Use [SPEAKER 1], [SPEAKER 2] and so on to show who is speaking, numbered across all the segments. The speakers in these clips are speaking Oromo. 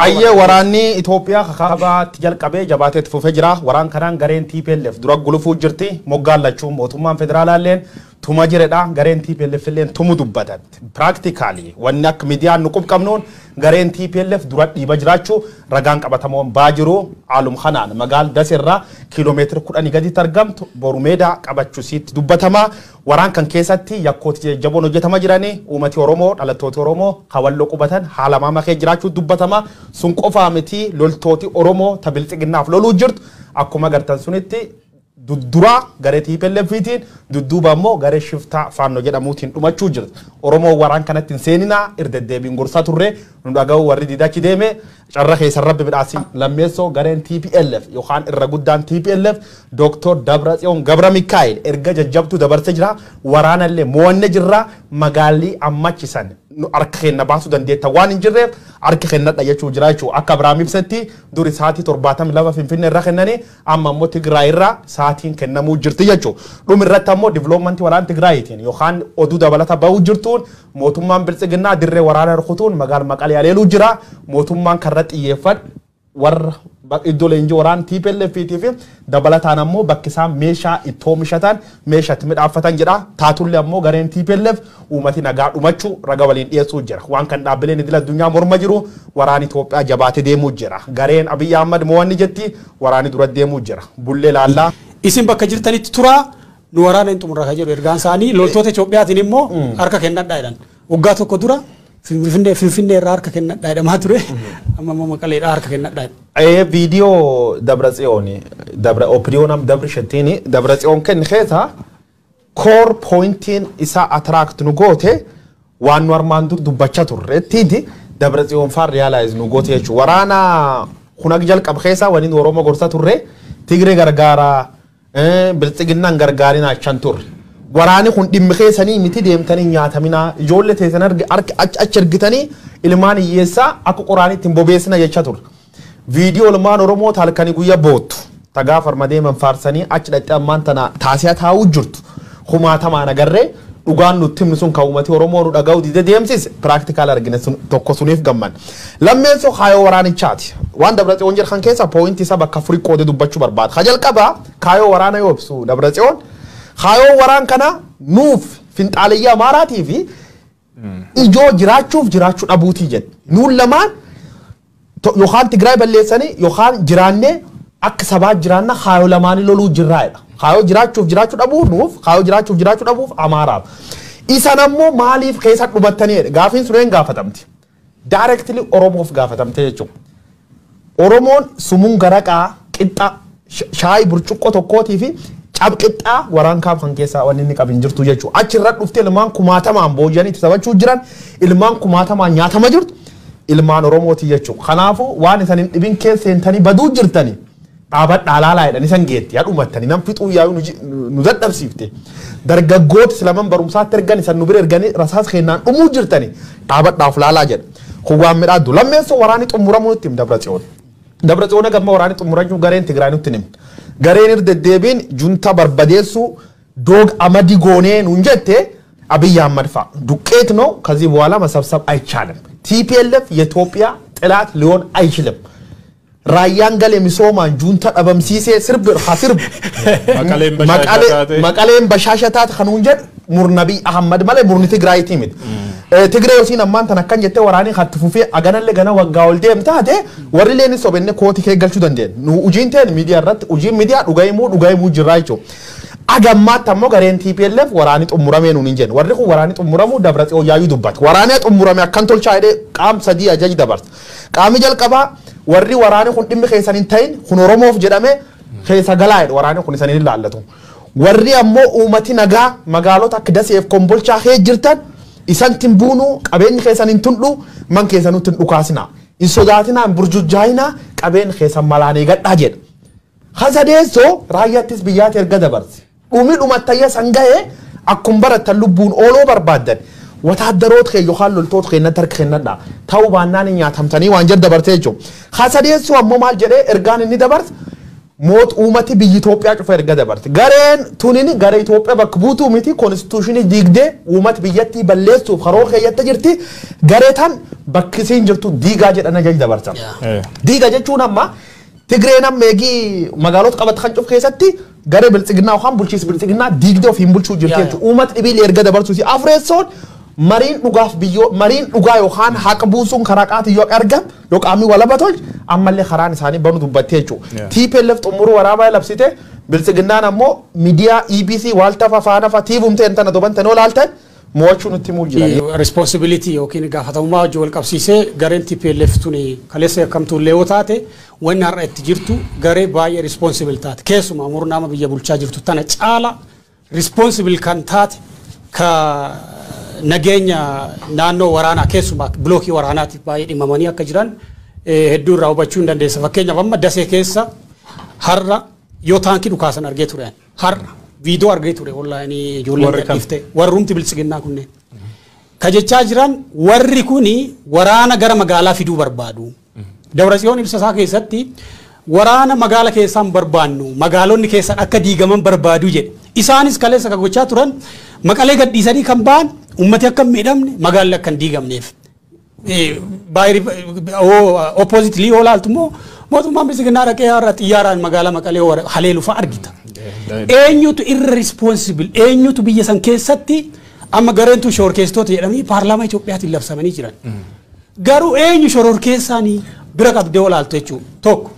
[SPEAKER 1] Ayyee, waraanni Itoophiyaa kakabaatti jalqabee jabaateetti fufee jira. Waraan kanaan gareen TPLF dura gulufuu jirti. Moggaan lachuu mootummaan federaalaalleen tuma jiredha. Gareen TPLF illeen tumu dubbatan. Practically wanni akka miidiyaan nu qubqabnuun gareen TPLF dura dhiiba jiraachuu ragaan qabatamoon baa jiru. Haalum kanaan magaal Daseerraa kiiloomeetira 10 gaditti argamtu Borumeedaa qabachuusiitti dubbatama. Waraan kan keessatti yakkooti jajjaboon hojjetama jiranii uummati Oromoo, dhalattooti Oromoo hawalloo qubatan haala makee jiraachuu dubbatama. Sun qofaa miti, loltooti Oromoo ta bilxiginnaaf loluu jirtu akkuma agartan sunitti dudduraa garee TPLFiitiin, dudduuba immoo garee shiftaa Faannoo jedhamuutiin dhumachuu jirti. Oromoo waraan kanatti hin seeninaa irra gorsaa turre, nu dhaga'u warri didachi deeme carra keessan rabbi midhaasi. Lammeessoo, gareen TPLF yookaan irra guddaan TPLF Dr. Dabratsiyoon Gabra Mikaa'el erga jajjabtuu dabarsee jira. Waraanallee mo'anne jirra, magaalli ammachisan harka keenya baasuu dandeetta waan hin jirreef harka kennadha jechuu jira jechuudha. Akka Abiraam ibsetti duri sa'aatii 72 Finfinnee irra kennanii, amma immoo Tigraay irra sa'aatiin kennamuu jirti jechuudha. Dhuma irratti ammoo developmentii waraana Tigraayitiin yookaan oduu dabalata bahuu jirtuun mootummaan biltsiginnaa dirree waraana rukutuun magaala Maqalee aleeluu jira. Mootummaan karra xiyyeeffadhu warra iddoo leenjii waraana TPLF fi dabalataan ammoo bakki isaan meeshaa itti oomishatan, meeshaa itti midhaafatan jedha. Taatullee ammoo gareen TPLF uummati nagaa dhumachuu raga waliin dhiyeessuu jira. Waan kan dhaabbileen idil addunyaa morma jiru, waraani Itoophiyaa jabaatee deemuu jira. Gareen Abiyyi Ahmad mo'anni jetti, waraani dura deemuu jira. Bullee laallaa.
[SPEAKER 2] Isin bakka jirtanitti turaa, nu waraana hin xumurra kan jedhu ergaan isaanii, loltoota Itoophiyaatiin immoo harka kennadhaa jedhan. Waggaa tokko dura Finfinnee irraa harka kennadhaa jedhamaa ture. Amma immoo Maqaleedhaa harka kennadhaa jedha.
[SPEAKER 1] Viidiyoo Dabra Tsiyoon, Dabra Opiniyoonam Dabri Shettiini Dabra Tsiyoon kenne keessa core pointiin isaa attract nu goote waan nu armaan dur dubbachaa turre Dabra Tsiyoon faan realize nu goote jechuudha. Waraana kun jalqaba keessa waliin Oromoo gorsa turre, Tigree gargaara, biltsiginnaan gargaarinaa achan turre. Waraanni kun dhimmi keessanii miti, deemtanii nyaataminaa, ijoollee teessan achi ergitanii ilmaan hiyyeessaa akka qoraanitti hin bobeessina jecha turre. Viidiyoo ilmaan Oromoo halkanii guyyaa boottu. Tagaa farma deeman faarsanii achi dhaqxee ammaan tana taasisaa taa'uu jirtu. Kumaatamaan agarree dhugaan nutti himni sun kan uummati Oromoo nu dhaga'u dide deemsise practical argine sun tokko suniif gamman. Lammeessoo, kaayoo waraanichaati. Waan Dabratsiyoon jedhan keessa pointii isaa bakka afurii qoodee dubbachuu barbaada. Ka jalqabaa kaayoo waraana yoo ibsu Dabratsiyoon, kaayoo waraan kana nuuf finxaaliyyaa Amaaraatii fi ijoo jiraachuuf jiraachuu dhabuutii jedhe. Nuun lamaan yookaan Tigraay balleessanii yookaan jiraannee akka sabaa jiraanna, kaayoo lamaanii loluu jirraadha. Kaayoo jiraachuuf jiraachuu dhabuu nuuf, kaayoo jiraachuuf jiraachuu dhabuuf Amaaraaf. Isan ammoo maaliif keessa dhumattanii gaafiin sun een gaafatamti? Directly Oromoof gaafatamte jechuudha. Oromoon sumuun garaqaa qixxa shaayii burcuqqoo tokkootii fi cabqixxaa waraan kaab kan keessaa wanni inni qabin jirtu jechuudha. Achirra dhuftee ilmaan kumaatamaan booji'anii itti taphachuu jiran, ilmaan kumaatamaan nyaatama jirtu ilmaan Oromooti jechuudha. Kanaafuu waan isan hin dhibin keessa seentanii baduu jirtanii dhaabadhaa laalaa jedhanii san geetti yaa dhumattanii nam fixuu yaa'uu nu dadhabsiifte. Dargaggoota silaman barumsaatti ergan isan nu bira erganii rasaas kennaan dhumuu jirtanii, dhaabadhaaf laalaa jedha. Kun waan midhaaddu. Lammeessoo, waraanni xumuramuu nutti him Dabra Tsiyoon. Dabra Tsiyoon gamma waraanni xumurachuu gareen Tigraay nutti him. Gareen irra deddeebiin junta barbadeessuu doog amadi goonee nuun jette አብይ አህመድ ፋ ዱቄት ነው። ከዚህ በኋላ መሰብሰብ አይቻልም። TPLF የኢትዮጵያ ጠላት ሊሆን አይችልም። Raayyaan galee misoomaan juunta dhabamsiisee sirbi haa sirbu.
[SPEAKER 3] Maqaleen bashaasha taate.
[SPEAKER 1] Maqaleen bashaasha taate kanuun jedhu murna Abiy Ahmad malee murni Tigraayitii miti. Tigree yookiin ammaan tan akkan jettee waraanii hatti fufee aganallee gana waggaa ol deem taate warri leen sobenne kootii kee galchuu dandeenye. Nu hojiin ta'e miidiyaa irratti, hojiin miidiyaa dhugaa himuu jirraa jechuudha. Agammaatti ammoo gareen TPLF waraanii xumuramee nuun hin jenne. Warri kun waraanii xumuramuu Dabra Tsiyoon yaayyuu dubbate. Waraanii xumurame akkan tolchaa jedhee qaam sadii ajaji dabarsa. Qaamni jalqabaa, warri waraanii kun dhimmi keessan hin ta'in, kun Oromoof jedhame keessa galaa jedhu, waraanii kun isaniin ilaallatu. Warri ammoo uummati nagaa magaalota akka Daseef Kombolchaa kee jirtan isan buunuu, qabeenyi keessan hin tundhu, man keessan nutti hin dhukaasinaa. Hin sodaatinaa, hin burjujjaayinaa, qabeenya keessan malaanii gadhaa jedha. Hasadeessoo, raayyaattis biyyaatti erga dabarse. Dhumi dhumattayya san ga'ee akkuma barattan lubbuun ooloo barbaaddan. Wataaddaroota kee yookaan loltoota keenyatti harka kennadha. Ta'uu baannaan hin nyaatamtanii waan jedhu dabarsee jechuudha. Hasadeessoo ammoo maal jedhee ergaan inni dabarse? Moot uummati biyyi Itoophiyaa cufa erga dabarte. Gareen tunini garee Itoophiyaa bakka buutuu miti constitutionii diigdee uummati biyyattii balleessuuf haroo keeyyatta jirti. Garee tan bakki isiin jirtu diigaa jedhan ajaja dabarsan. Diiga jechuun amma Tigreen amma eegii magaalota qabatu kan cufu keessatti garee biltsiginnaa yookaan bulchiinsa biltsiginnaa diigdee ofiin bulchuu jirti jechuudha. Uummati dhibiilee erga dabarsuuti. Afreessoon mariin dhugaaf biyyoo mariin dhugaa yookaan haqa buusuun karaa qaatii yoo argam yoo qaamni walaba tolche ammallee karaan isaanii banuu dubbattee jechuudha. TPLF xumuruu waraabaa labsite biltsiginnaan ammoo miidiyaa EBC waaltafa faanafa tiivumtee intana dubantan olaaltan mo'achuu nutti himuu jira.
[SPEAKER 2] Responsibility yookiin gaafatamummaa wajjin wal qabsiisee gareen TPLF tuni kaleessa yakkamtuullee yoo taate wanni har'a itti jirtu garee baay'ee responsible taate keessumaa murnaama biyya bulchaa jirtu tana caala responsible kan taate ka nageenya naannoo waraanaa keessumaa bilookii waraanaatiif baay'ee dhimmamanii akka jiran hedduu irraa hubachuu hin dandeessa. Fakkeenyaaf amma Dasee keessa har'a yoo taankii dhukaasan argee ture har'a viidiyoo argee ture wallahi ijoolleen gadhiifte warrumti biltsiginnaa kunneen. Ka jechaa jiran warri kuni waraana gara magaalaa fiduu barbaadu. Dabratsiyoon ibsa isaa keessatti waraana magaala keessaan barbaannu magaalonni keessan akka diigaman barbaadu jedhe. Isaanis kaleessa kan gochaa turan Maqalee gadhiisanii kan ba'an ummati akka hin miidhamne magaalli akka hin diigamneef. Oppositely yoo ilaaltu immoo mootummaan biltsiginnaa dhaqee har'a xiyyaaraan magaalaa Maqalee haleelu fa'a argita. Eenyutu irresponsible eenyutu biyya san keessatti amma gareentu shororkeessitoota jedhamanii paarlaamaa Itoophiyaatiin labsamanii jiran. Garuu eenyu shororkeessaanii bira qabdee olaaltu jechuudha. Tokko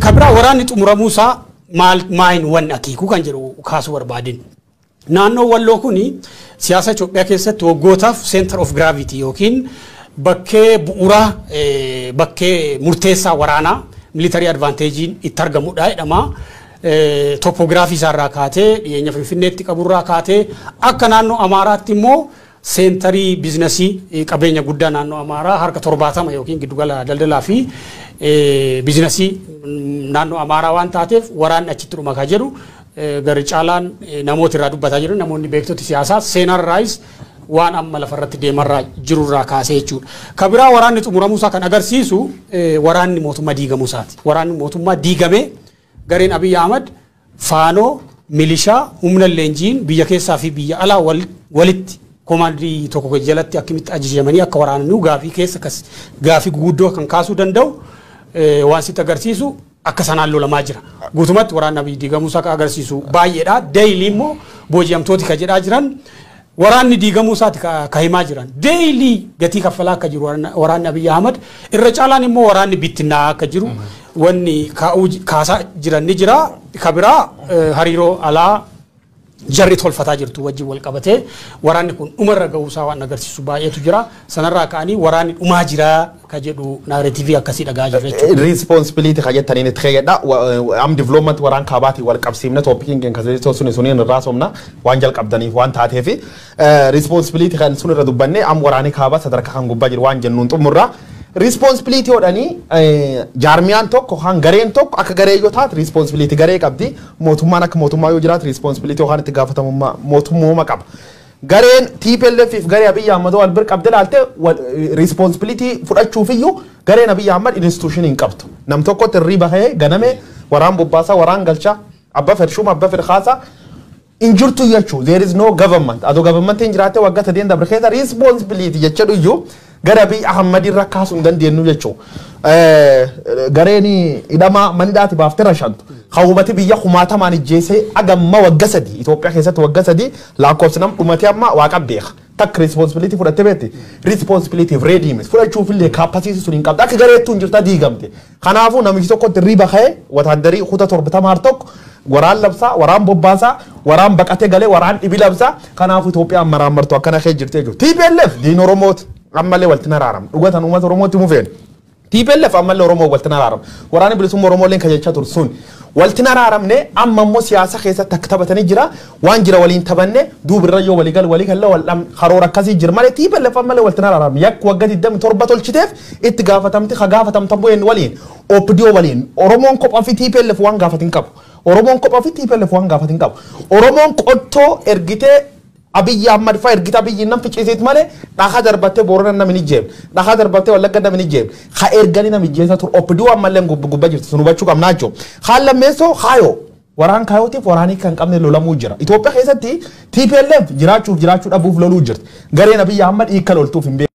[SPEAKER 2] kan biraa waraanni xumuramuusaa maal maayin wanni akeekuu kan jedhu kaasuu barbaadin. Naannoo Walloo kuni siyaasa Itoophiyaa keessatti waggootaaf center of gravity yookiin bakkee bu'uuraa bakkee murteessaa waraanaa military advantagein itti argamudha jedhama. Topography isaarraa kaatee dhiyeenya Finfinneetti qaburraa kaatee akka naannoo Amaaraatti immoo centerii businessii qabeenya guddaa naannoo Amaaraa harka 70 yookiin giddugala daldalaa fi businessii naannoo Amaaraa waan taateef waraanni achitti dhuma ka jedhu garri caalaan namoota irraa dubbataa jiru namoonni beektoti siyaasaa seenarraayis waan amma lafarratti deemarraa jirurraa kaasee jechuudha. Ka biraa waraanni xumuramuusaa kan agarsiisu waraanni mootummaa diigamuusaati. Waraanni mootummaa diigamee gareen Abiy Ahmad faanoo milishaa humna leenjiin biyya keessaa fi biyya alaa walitti komaandii tokko jalatti akkamitti ajajamanii akka waraannu gaafii keessa gaafii guguddoo kan kaasuu danda'u waan sitti agarsiisu akka sanaan lolamaa jira. Guutumatti waraanni Abiy diigamuusaa kan agarsiisu baay'eedha. Daily immoo booji'amtooti ka jedhaa jiran waraanni diigamuusaati ka himaa jiran. Daily gatii kaffalaa akka jiru waraanni Abiy Ahmad irra caalaan immoo waraanni bittinnaa akka jiru wanni kaasaa jiran ni jira. Ka biraa hariiroo alaa jarri tolfataa jirtu wajjin wal qabatee waraanni kun dhumarra ga'uusaa waan agarsiisu baay'eetu jira. Sanarraa ka'anii waraanni dhumaa jira ka jedhu narrativii akkasii dhagaa jirra jechuudha.
[SPEAKER 1] Responsibility ka jettaniin itti fayyadha. Am development waraan kaabaatiin wal qabsiifne topiciin keenya kasee suni suniin irraa somna waan jalqabdaniif waan taateefi responsibility kan sun irra dubbanne am waraanni kaabaa sadarkaa kan gubbaa jiru waan jennuun xumurra. Responsibility hodhanii jaarmiyaan tokko kan gareen tokko akka garee yoo taate responsibility garee qabdi mootummaan akka mootummaa yoo jiraate responsibility yookaan itti gaafatamummaa mootummaa qaba. Gareen TPLF fi garee Abiy Ahmad wal bir qabde ilaalte responsibility fudhachuuf iyyuu gareen Abiy Ahmad institution hin qabdu. Nam tokkotti irrii bahee ganame waraan bobbaasaa waraan galchaa abba fedhshuma abba fedhaasaa injirtu jechuu there is no government. Adoo government hin jiraate waggaa sadeen dabre keessa responsibility jechuudha iyyuu gara Abiy Ahmad irra kaasuu hin dandeenyu jechuu. Gareen hidhamaa manidhaati baaftee rashantu. Hawwati biyya kumaatamaan ijjeesee agamma wagga sadii Itoophiyaa keessatti wagga sadii lakkoofsi nam dhumatee amma waaqa beeka. Takka responsibility fudhattee beekti. Responsibility ready mis fudhachuuf illee capacity sun hin qabdu. Akka gareettuu hin jirta diigamte. Kanaafuu namichi tokkotti irrii bahee wataaddarii kuta 70 tokko waraan labsaa, waraan bobbaasaa, waraan baqatee galee, waraan dhibi labsaa. Kanaafuu Itoophiyaan maraan martu akkana kee jirtee jiru. TPLF diin Oromooti. Ammallee walitti naraaram. Dhugatan uummata Oromootti mufeen. TPLF ammallee Oromoo walitti naraaram. Waraanni bilisummaa Oromoo illee kan jechaa ture sun. Walitti naraaramne amma immoo siyaasa keessatti akka taphatanii jira. Waan jira waliin taphanne duubirra yoo walii galu walii galla wal karoora akkasii jira malee TPLF ammallee walitti naraaram. Yakka waggaa 27 tolchiteef itti gaafatamti ka gaafatamta bu'een waliin OPDO waliin Oromoon kophaa fi TPLF waan gaafatin qabu. Oromoon kophaa fi TPLF waan gaafatin qabu. Oromoon qottoo ergitee Abiyyi Ahmad fa'aa ergita Abiyyi nam ficcisiit malee dhahaa darbattee Boorana namni ni jeemne, dhahaa darbattee Wallagga namni ni jeemne, ha erganii namni jeessa ture OPDO ammallee gubbaa jirti sun hubachuu qabnaa jechuudha. Haan lammeessoo haayoo waraan kaayootiif waraanii kan qabne lolamuu jira. Itoophiyaa keessatti TPLF jiraachuuf jiraachuu dhabuuf loluu jirti. Gareen Abiyyi Ahmad hiika loltuuf hin beeku.